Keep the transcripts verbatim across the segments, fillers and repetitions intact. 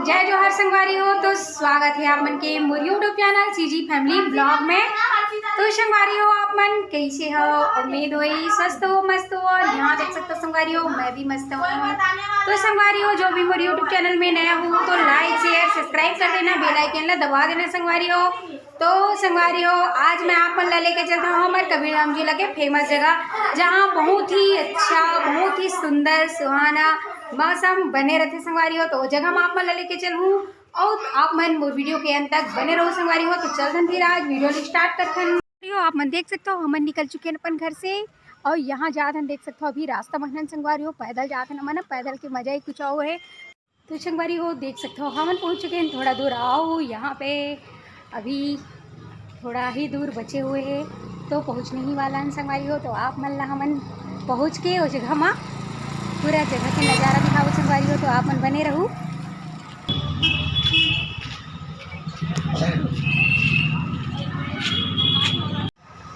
जय जोहार संगवारी हो, तो स्वागत है आप मन के मोर YouTube channel CG Family Vlog में। तो संगवारी हो, आप मन कैसे हो? उम्मीद होई स्वस्थ हो, मस्त हो। और यहाँ देख सकते हो संगवारी हो, मैं भी मस्त हूँ। तो संगवारी हो, जो भी मोर YouTube चैनल में नया हो तो like, share, subscribe कर देना, bell icon ला दबा देना संगवारी हो। तो संगवारी हो, आज मैं आप मन ला लेके चलता हूँ हमर कबीरधाम जिला के famous जगह, जहाँ बहुत ही अच्छा, बहुत ही सुंदर सुहाना मौसम बने रहते संगवारी हो। तो वो जगह मैं आप मन ला लेके चलूँ और आप मन मोर video के अंत तक बने रहो संगवारी हो। तो चलथन फिर आज video ला start करथन। संगवारी हो, आप मन देख सकते हो हमन निकल चुके हैं अपन घर से और यहाँ जात हन, देख सकते हो अभी रास्ता बनन संगवारी हो, पैदल जात हन हमन, पैदल के मजा ही कुछ और है। तो संगवारी हो, देख सकते हो हमन पहुँच चुके हैं थोड़ा दूर। आओ यहाँ पे अभी थोड़ा ही दूर बचे हुए हैं तो पहुँचने ही वाला है संगवारी हो। तो आप मन ला हमन पहुँच के वो जगह मा पूरा जगह के नज़ारा दिखाओ संगवारी हो, तो आप मन बने रहू।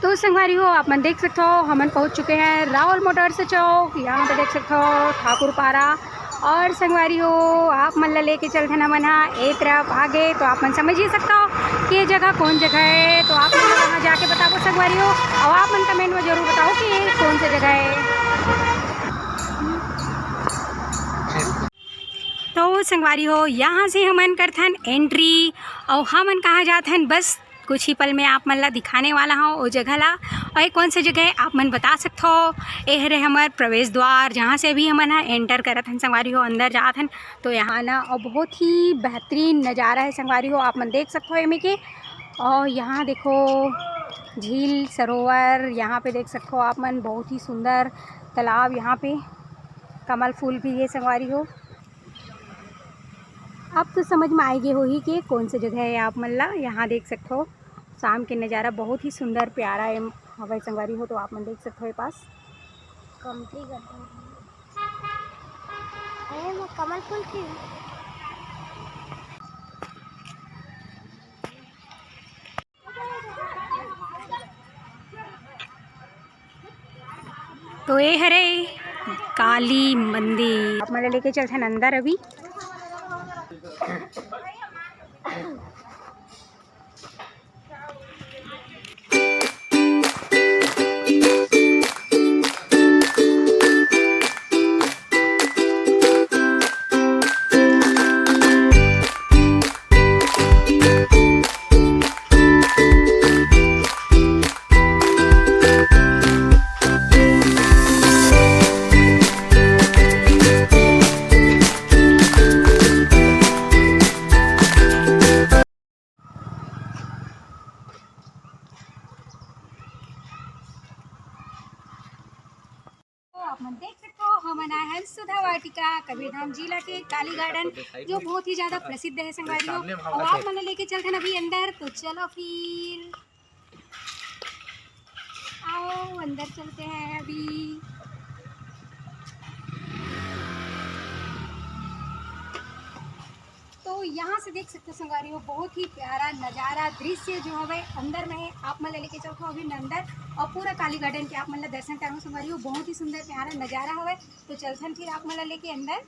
तो संगवारी हो, आप मन देख सकते हो हमन पहुँच चुके हैं राहुल मोटर्स चौक। यहाँ पे देख सकते हो ठाकुर पारा। और संगवारी हो, आप मन ला लेके चलथन हमन हा ए तरफ आगे, तो आप मन समझ ही सकते हो कि ये जगह कौन जगह है। तो आप मन ला वहाँ जाके बताओ संगवारी हो, और आप मन comment में जरूर बताओ कि ये कौन सी जगह है। तो संगवारी हो, यहाँ से हमन करथन entry और हमन कहाँ जाथन, बस कुछ ही पल में आप मन ला दिखाने वाला हूँ वो जगह ला। और ये कौन सी जगह है आप मन बता सकते हो। ये हरे हमर प्रवेश द्वार, जहाँ से अभी हमन ह enter करत हन संगवारी हो, अंदर जात हन। तो यहाँ ना और बहुत ही बेहतरीन नज़ारा है संगवारी हो, आप मन देख सकते हो एमे के। और यहाँ देखो झील सरोवर, यहाँ पे देख सकते हो आप मन बहुत ही सुंदर तालाब, यहाँ पे कमल फूल भी है संगवारी हो। अब तो समझ में आए गे होही कि कौन से जगह है आप मन ला। यहाँ देख सकते हो शाम के नज़ारा बहुत ही सुंदर प्यारा है हवय संगवारी हो, तो आप मन देख सकते हो ये पास। कमती करते हैं। अरे, मैं कमल फूल की हूँ। तो ये हरे काली मंदिर। आप मन ला लेके चलथन अंदर अभी। तो आप मन देख सकते हो, हमन आए हैं सुधा वाटिका, कबीरधाम जिला के काली गार्डन, जो बहुत ही ज्यादा प्रसिद्ध है संगवारी हो। और आप मन लेके चलथन अभी अंदर, तो चलो फिर आओ अंदर चलते हैं अभी। तो यहाँ से देख सकते हो संगवारी हो, बहुत ही प्यारा नज़ारा, दृश्य जो हवे अंदर में है। आप मन ला लेके चलथो अभी अंदर और पूरा काली गार्डन के आप मन ला दर्शन कराऊँ संगवारी हो। बहुत ही सुंदर प्यारा नज़ारा हवे। तो चलथन फिर आप मन ला लेके अंदर।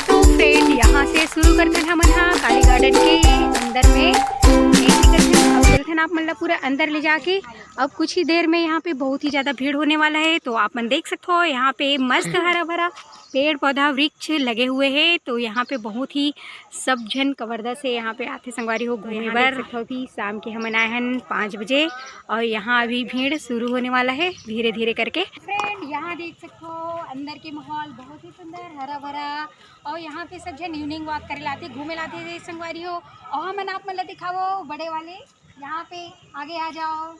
तो फ्रेंड, यहाँ से शुरू करथन हमन हा काली गार्डन के अंदर में एंट्री करथन। अब चलथन आप मन ला पूरा अंदर ले जाके। अब कुछ ही देर में यहाँ पे बहुत ही ज़्यादा भीड़ होने वाला है, तो आप मन देख सकते हो यहाँ पे मस्त हरा भरा पेड़ पौधा वृक्ष लगे हुए हैं। तो यहाँ पे बहुत ही सब झन कवर्धा से यहाँ पे आथे संगवारी हो घूमे बर। देख सकते हो अभी शाम के हमन आए हन पाँच बजे और यहाँ अभी भीड़ शुरू होने वाला है धीरे धीरे करके। फ्रेंड, यहाँ देख सकते हो अंदर के माहौल बहुत ही सुंदर हरा भरा और यहाँ पे सब झन इवनिंग वॉक करे लाथे, घूमे लाथे संगवारी हो। और हमन आप मन ला दिखावो बड़े वाले, यहाँ पे आगे आ जाओ।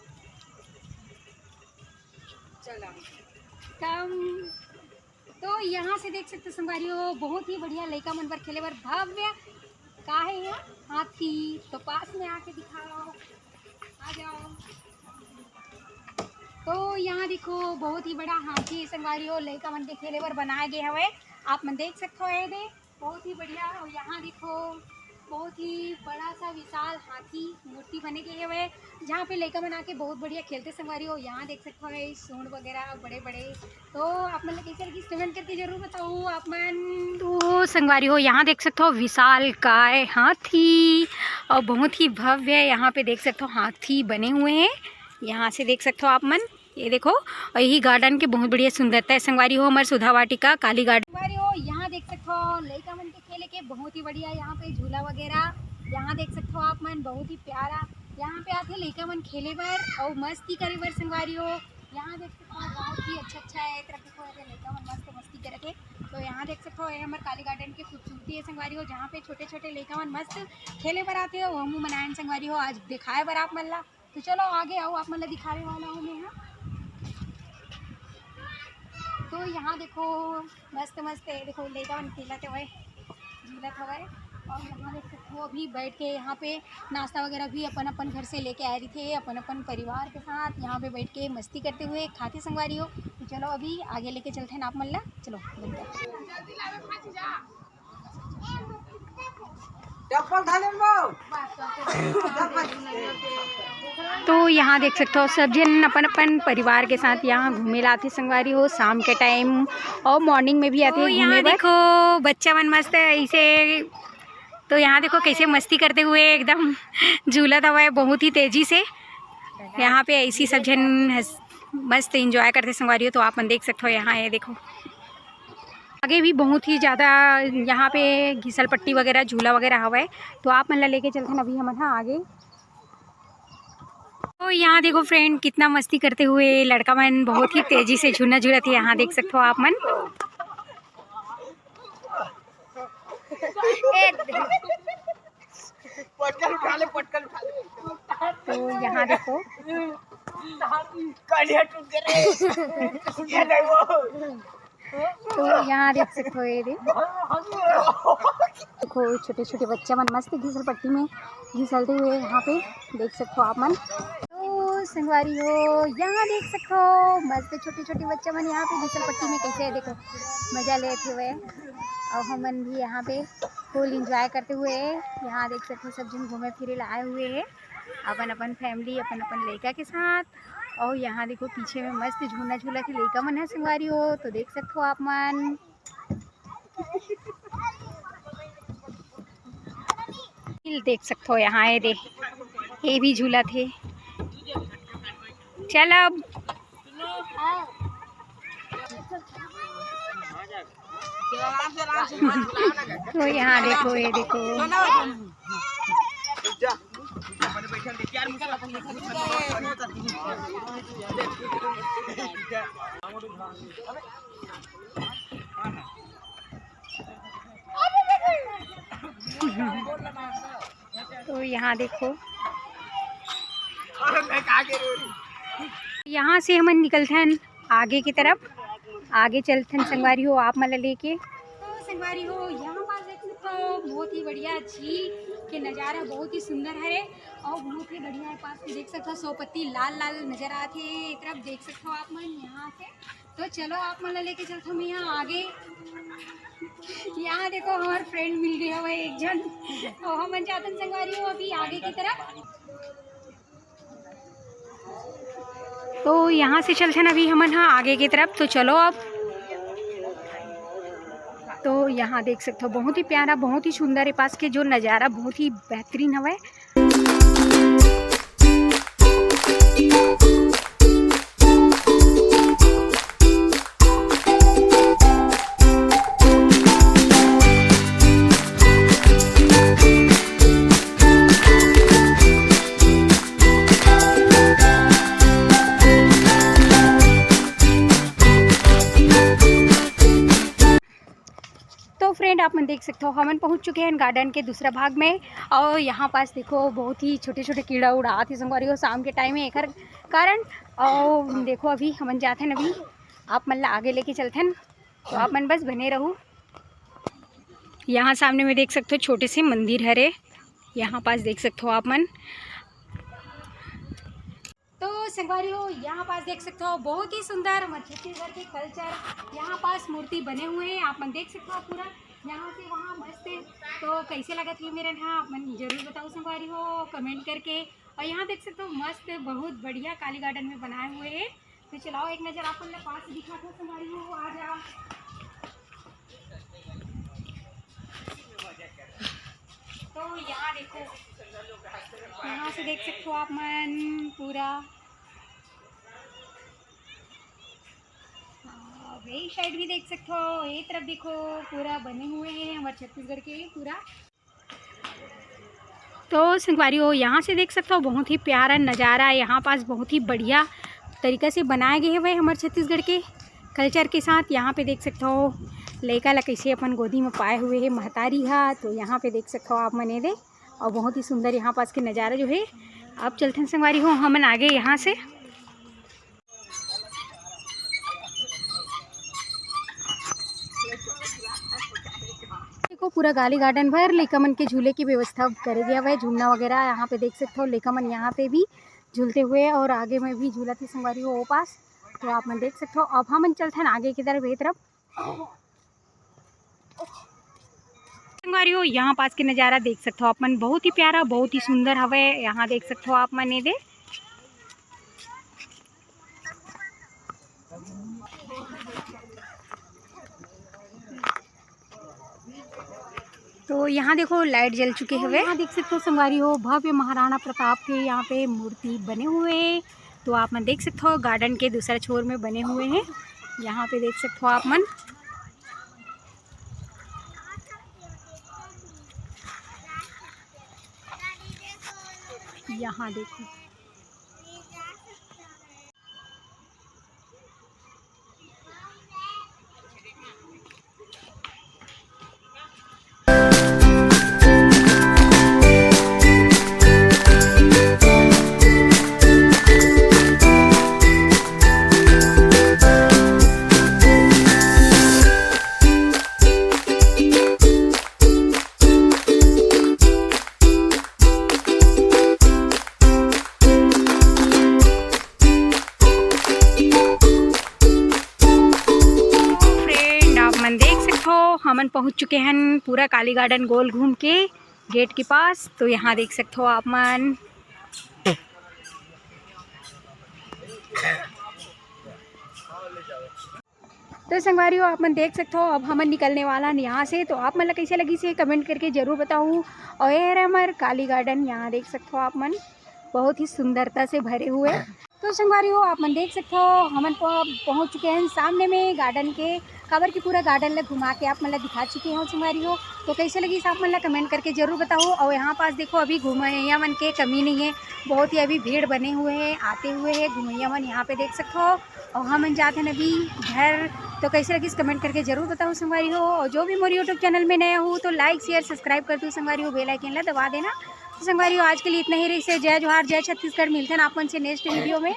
चला कम। तो यहाँ से देख सकते संगवारी हो, बहुत ही बढ़िया लइका मन बर खेले बर भव्य का है यहाँ हाथी। तो पास में आके दिखाओ, आ जाओ। तो यहाँ देखो, बहुत ही बड़ा हाथी संगवारी हो, लइका मन के खेले बर बनाए गे हवय। आप मन देख सकथो, ये दे, बहुत ही बढ़िया। और यहाँ देखो, बहुत ही बड़ा सा विशाल हाथी मूर्ति बने गे हवय, जहाँ पे लइका मन आके बहुत बढ़िया खेलथे संगवारी हो। यहाँ देख सकथो, ये सूंड वगैरह बड़े बड़े। तो आप मन ला कैसे लगिस, comment करके जरूर बताओ आप मन। तो संगवारी हो, यहाँ देख सकथो विशाल काय हाथी, और बहुत ही भव्य यहाँ पे देख सकथो हाथी बने हुए हैं। यहाँ से देख सकथो आप मन, ये देखो, और यही garden के बहुत बढ़िया सुंदरता है संगवारी हो, हमर सुधा वाटिका काली garden। संगवारी हो, यहाँ देख सकथो लइका मन के खेले के बहुत ही बढ़िया यहाँ पे झूला वगैरह। यहाँ देख सकथो आप मन, बहुत ही प्यारा यहाँ पे आथे लइका मन खेले बर और मस्ती करे बर संगवारी हो। यहाँ देख सकथो बहुत ही अच्छा अच्छा है, ए तरफ देखो, ये लइका मन मस्त मस्ती करत हे। तो यहाँ देख सकथो, ये हमर काली garden के खूबसूरती है संगवारी हो, जहाँ पे छोटे छोटे लइका मन मस्त खेले बर आथे। हमू मन आयन संगवारी हो आज दिखाए बर आप मन ला। तो चलो आगे आओ, आप मन ला दिखावे वाला हूँ मैं यहाँ। तो यहाँ देखो, मस्त मस्त है, देखो लइका मन खेलत हवय, झूलत हवय। और यहाँ देख सकथो, अभी बैठ के यहाँ पे नाश्ता वगैरह भी अपन अपन घर से लेके आए रहिथे, अपन अपन परिवार के साथ यहाँ पे बैठ के मस्ती करते हुए खाथे संगवारी हो। तो चलो अभी आगे लेके चलते हैं आप मन ला, चलो बनते। चप्पल धर ले लो। तो यहाँ देख सकथो, सब झन अपन अपन परिवार के साथ यहाँ घूमे ला आथे संगवारी हो, शाम के time और morning में भी आथे तो घूमे यहाँ बर। देखो, बच्चा मन मस्त ऐसे, तो यहाँ देखो कैसे मस्ती करते हुए एकदम झूलत हवय बहुत ही तेजी से। यहाँ पे ऐसी सब झन हंस-, मस्त enjoy करथे संगवारी हो। तो आप मन देख सकथो, यहाँ ये देखो, आगे भी बहुत ही ज़्यादा यहाँ पे घिसल पट्टी वगैरह, झूला वगैरह हवय। तो आप मन ला लेके चलथन अभी हमन हा आगे। तो यहाँ देखो friend, कितना मस्ती करते हुए लड़का मन बहुत ही तेजी से झूलना झूलत हे। यहाँ देख सकथो आप मन। पटकल उठा ले, पटकल उठा ले। तो यहाँ देखो, कलिया टूट गए रे। ये देखो। तो यहाँ देख सकथो, ये दे-, देखो, छोटे छोटे बच्चा मन मस्त घिसल पट्टी में घिसलते हुए यहाँ पे देख सकथो आप मन। तो संगवारी हो, यहाँ देख सकथो, मस्त छोटे छोटे बच्चा मन यहाँ पे घिसल पट्टी में कैसे, देखो, मजा लेते हुए। और हमन भी यहाँ पे full enjoy करते हुए यहाँ देख सकथो, सब झन घूमे फिरे ला आए हुए हैं अपन अपन family, अपन अपन लइका के साथ। और यहाँ देखो, पीछे में मस्त झूलना झूलत हे लइका मन ह संगवारी हो, तो देख सकथो आप मन। देख सकथो यहाँ, ये दे, ये भी झूलत हे। चल अब। तो यहाँ देखो, ये देखो। तो यहाँ देखो, यहाँ से हमन निकलथन आगे की तरफ, आगे चलथन संगवारी हो, आप मन ला लेके। तो संगवारी हो, यहाँ पास देख सकथो, बहुत ही बढ़िया झील के नज़ारा बहुत ही सुंदर है और बहुत ही बढ़िया है। पास में देख सकथो, सोपत्ती लाल लाल नजर आत हे, ए तरफ देख सकथो आप मन यहाँ से। तो चलो, आप मन ला लेके चलथो मैं यहाँ आगे। यहाँ देखो, हमार friend मिल गया हुआ है एक जन, और हमन जाथन संगवारी हो अभी आगे की तरफ। तो यहाँ से चलथन अभी हमन हा आगे की तरफ। तो चलो अब। तो यहाँ देख सकथो, बहुत ही प्यारा, बहुत ही सुंदर, ए पास के जो नज़ारा बहुत ही बेहतरीन हवय। तो friend, आप मन देख सकथो, हमन पहुंच चुके हैं garden के दूसरा भाग में। और यहाँ पास देखो, बहुत ही छोटे छोटे कीड़ा उड़ात हे संगवारी हो, शाम के time में एकर कारण। और देखो, अभी हमन जाथन, अभी आप मन ला आगे लेके चलथन, तो आप मन बस बने रहू। यहाँ सामने में देख सकथो, छोटे से मंदिर हरे, यहाँ पास देख सकथो आप मन। तो संगवारी हो, यहाँ पास देख सकते हो, बहुत ही सुंदर हमर छत्तीसगढ़ के कल्चर। यहाँ पास मूर्ति बने हुए हैं, आप मन देख सकते हो पूरा यहाँ से वहाँ मस्त। तो कैसे लगत हे मेरे यहाँ, आप मन जरूर बताओ संगवारी हो कमेंट करके। और यहाँ देख सकते हो मस्त, बहुत बढ़िया काली गार्डन में बनाए हुए हैं। तो चलाओ एक नज़र आप मन ला पास दिखा दो संगवारी हो, आ जाओ। तो यहाँ देखो, यहाँ से देख सकते हो आप मन पूरा। हाँ, वही साइड भी देख सकते हो, ये तरफ देखो, पूरा बने हुए हैं हमारे छत्तीसगढ़ के पूरा। तो संगवारी हो, यहाँ से देख सकते हो बहुत ही प्यारा नज़ारा है। यहाँ पास बहुत ही बढ़िया तरीका से बनाए गए हुए हमारे छत्तीसगढ़ के कल्चर के साथ। यहाँ पे देख सकते हो लइका ला कैसे अपन गोदी में पाए हुए है महतारी हा। तो यहाँ पे देख सकते हो आप मन ये दे, और बहुत ही सुंदर यहाँ पास के नज़ारा जो है। अब चलथन संगवारी हो हमन आगे यहाँ से। देखो पूरा काली गार्डन भर लइका मन के झूले की व्यवस्था करे गया हुआ है, झूलना वगैरह। यहाँ पे देख सकते हो लइका मन यहाँ पे भी झूलते हुए और आगे में भी झूलत हे संगवारी हो ओ पास। तो आप मन देख सकते हो। अब हमन चलथन आगे की तरफ, ये तरफ। संगवारी हो यहाँ पास के नज़ारा देख सकते हो आप मन, बहुत ही प्यारा, बहुत ही सुंदर हवे। यहाँ देख सकते हो आप मन ये दे। तो यहाँ देखो लाइट जल चुके हुए। यहाँ देख सकते हो संगवारी हो भव्य महाराणा प्रताप के यहाँ पे मूर्ति बने हुए हैं। तो आप मन देख सकते हो गार्डन के दूसरा छोर में बने हुए हैं। यहाँ पे देख सकते हो आप मन, यहाँ देखो। फ्रेंड, आप मन देख सकते हो, हमन पहुंच चुके हैं पूरा काली गार्डन गोल घूम के गेट के पास। तो यहाँ देख सकते हो आप मन। तो संगवारी हो, आप मन देख सकते हो, अब हमन निकलने वाला हन यहाँ से। तो आप मन ला कैसे लगिस हे कमेंट करके जरूर बताओ। और ये हरे हमर काली गार्डन, यहाँ देख सकते हो आप मन, बहुत ही सुंदरता से भरे हुए। तो संगवारी हो, आप मन देख सकते हो, हमन पहुँच चुके हैं सामने में गार्डन के, काबर की पूरा गार्डन ला घुमा के आप मन ला दिखा चुके हो संगवारी हो। तो कैसे लगिस आप मन ला कमेंट करके जरूर बताओ। और यहाँ पास देखो, अभी घुमैया मन के कमी नहीं है, बहुत ही अभी भीड़ बने हुए हैं, आते हुए हैं घुमैया मन। यहाँ पे देख सकते हो, और हमन जात हन अभी घर। तो कैसे लगिस कमेंट करके जरूर बताओ संगवारी हो। और जो भी मोर YouTube चैनल में नया हो तो लाइक शेयर सब्सक्राइब कर दो संगवारी हो, बेल आइकन ला दबा देना। तो संगवारी हो, आज के लिए इतना ही रहिस हे। जय जोहार, जय छत्तीसगढ़। मिलथन आप मन से नेक्स्ट वीडियो में।